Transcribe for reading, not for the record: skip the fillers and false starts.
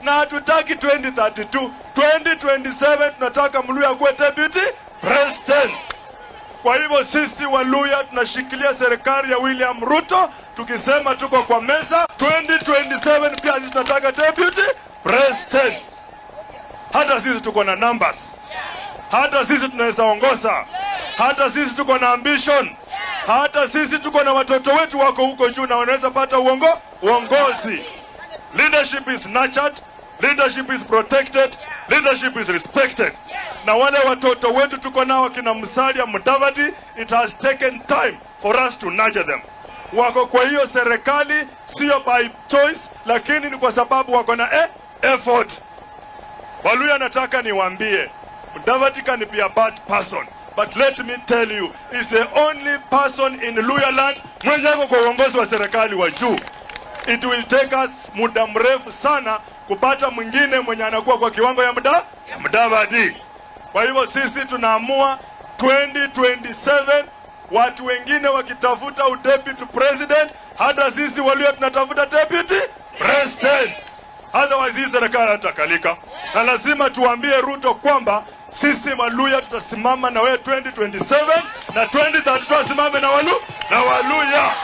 Na hatutaki 2032, 2027 tunataka Mluya akuwe deputy president. Kwa hivyo sisi Waluya tunashikilia serikali ya William Ruto, tukisema tuko kwa meza. 2027 pia sisi tunataka deputy president. Hata sisi tuko na numbers, hata sisi tunaweza ongoza, hata sisi tuko na ambition, hata sisi tuko na watoto wetu wako huko juu na wanaweza pata uongozi. Leadership is nurtured, leadership is protected, leadership is respected. Na wale watoto wetu tuko nao kina Musalia Mudavadi, it has taken time for us to nurture them. Wako kwa hiyo serikali sio by choice, lakini ni kwa sababu wako na effort. Waluya, nataka niwaambie, Mudavadi can be a bad person, but let me tell you, is the only person in Luya land mwenye ako kwa uongozi wa serikali wa juu. It will take us muda mrefu sana kupata mwingine mwenye anakuwa kwa kiwango ya Mudavadi. Kwa hivyo sisi tunaamua 2027, watu wengine wakitafuta deputy president, hata sisi Waluya tunatafuta deputy president. Otherwise hii serikali hatakalika, na lazima tuambie Ruto kwamba sisi Maluya tutasimama na wewe 2027 na 2032 asimame na Waluya.